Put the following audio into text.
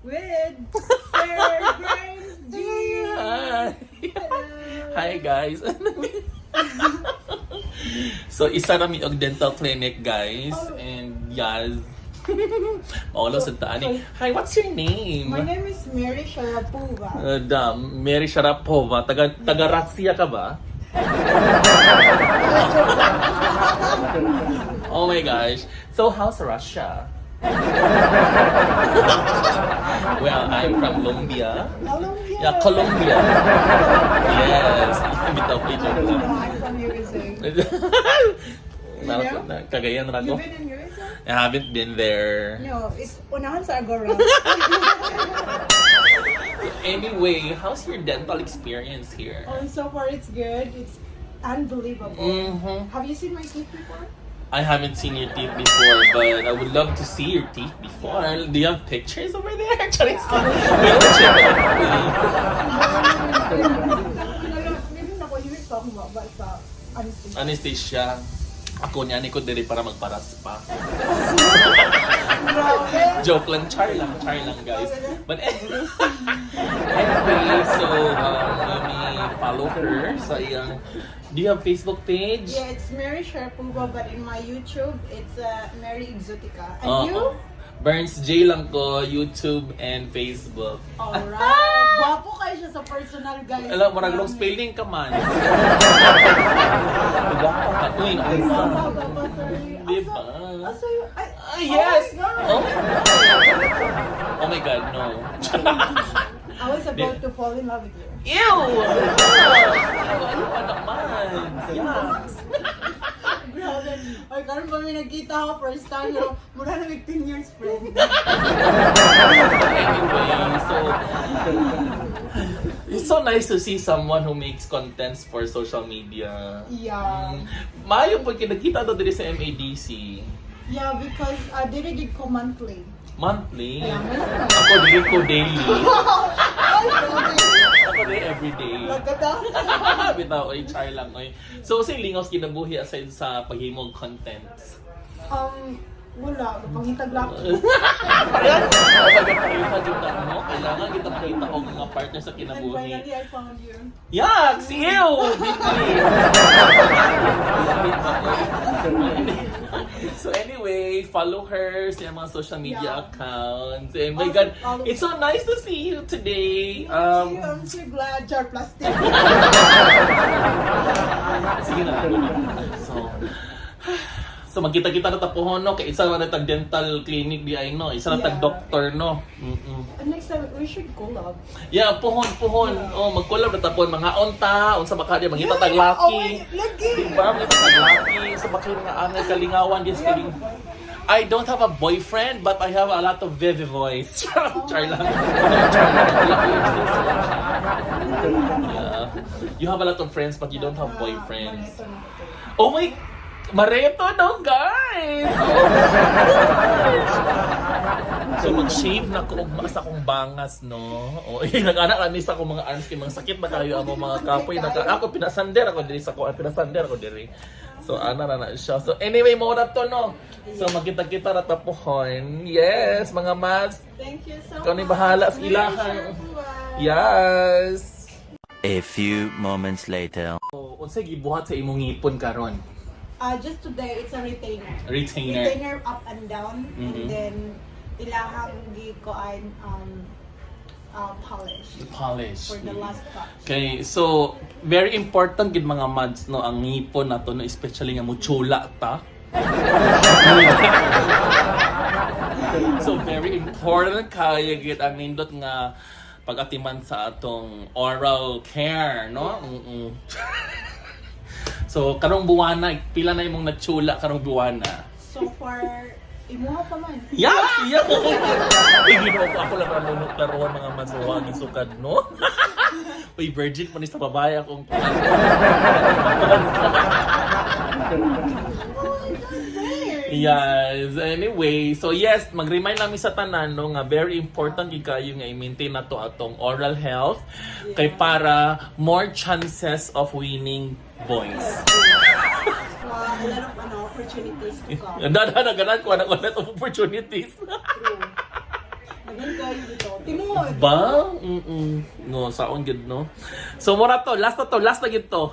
With Sir Burns G. Hi. Hello. Hi, guys. So isa ra mi og dental clinic, guys, and yes. Maulo sa taani. Hi, what's your name? My name is Mary Sharapova. Dam, Mary Sharapova. Taga taga Russia ka ba? Oh my gosh. So how's Russia? Well, I'm from Colombia. Colombia. Yeah, Colombia. Yes. Bitaw ko joke lang. I'm from USA. Cagayan ra ko. You've been in USA? I haven't been there. No, it's unahan sa Agora. Anyway, how's your dental experience here? Oh, so far it's good. It's unbelievable. Have you seen my teeth before? I haven't seen your teeth before, but I would love to see your teeth before. Do you have pictures over there? Charis. Wait, let's check. Meron ako, yun pa akong baba sa anesthesia. Anesthesia. Ako niya, ni ko diri para magparaspa. Grabe. Joke lang, char lang, guys. But anyway, so let me follow her sa iyang. Do you have Facebook page? Yeah, it's Mary Sharapova, but in my YouTube, it's Mary Exotica. And Oo. you? Burns J lang ko, YouTube and Facebook. Alright. Gwapo kayo siya sa personal, guys. Alam, murag wrong spelling ka man. Gwapo ka. Uy, Ay, asa. gwapo, gwapo, sorry. Diba? Asa yun? Ay, Ah, yes! Oh my God. Oh my God! Oh my God, no. I was about to fall in love with you. Ew! Ano pa naman? Yucks! Grabe. Ay, karon pa may nagkita ako first time, pero mura na may 10 years friend. Anyway, so it's so nice to see someone who makes contents for social media. Yeah. Maayo pag kinakita to diri sa MADC. Yeah, because dili gid ko monthly. Monthly. Yeah, monthly. Ako diri ko daily. Ay, grabe. Ako diri everyday. Lagata. Bitaw, oy, char lang, oy. So, unsay lingaw sa kinabuhi aside sa paghimog contents? Wala. Pangitag laki. Pareha, oh my God, pareha jud na, no? Kailangan kita makita og mga partner sa And kinabuhi. finally, I found you. Yucks! Ew! Bigly! So anyway, follow her sa iyang mga social media accounts. And my Also, God, follow- it's so nice to see you today. I'm so glad. Jar plastic. Sige na lang. So, magkita-kita na tapuhon, no? Kay isa na tag dental clinic di ay, no? Isa na tag doctor, no? And next time, we should collab. Yeah, puhon, puhon. Oh, mag-collab na tapuhon. Mga onta, unsa ba ka di, mangita tag Oh lucky. my, lagi! Diba? Mangita tag lucky. Sa baka yung mga angay kalingawan. Yes, You have a kaling. boyfriend? I don't have a boyfriend, but I have a lot of vivi voice. Char lang. Char lang. Wala ko yung siya. Yeah. You have a lot of friends, but you don't have boyfriends. Mareto na ito. Oh my... Mareto no, guys! Oh my gosh! So mag-shave na ko og sa akong bangas, no? O, eh, nag-anak ani sa akong mga arms kay mga sakit na kayo amo mga kapoy na ka. Ako pinasander ako diri sa ko, pinasander ako diri. So ana ra na siya. So anyway, mo ra to, no. So magkita-kita ra ta pohon. Yes, mga mas. Thank you so Ikaw ni much. bahala sa Mary ilahan. Sharapova. Yes. A few moments later. So, unsay gibuhat sa imong ngipon karon? Just today, it's a retainer. Retainer. Retainer up and down. And then, ilahang gi ko ay polish Polish. for the last touch. Okay, so very important gid, mga mads, no, ang ngipon nato, no, especially nga muchula ta. So very important kaya gid ang nindot nga pag-atiman sa atong oral care, no? So karong buwana, pila na imong natchula karong buwana? So far, imuha pa man. Yes, yes. Uy, Ginoo ko, ako lang ranunok laruan, mga masuwag sukad, no? Uy, virgin pa ni sa babae akong Yes. Anyway, so yes, mag-remind namin sa tanan, no, nga very important gid kayo nga i-maintain nato atong oral health kay para more chances of winning boys. Wow, a lot of ano, opportunities to come. Dada na ganan ko na lot of opportunities. True. Daghan kayo dito. Tinuod. Ba? No, saon gid, no. So mura to, last na to, last na gid to.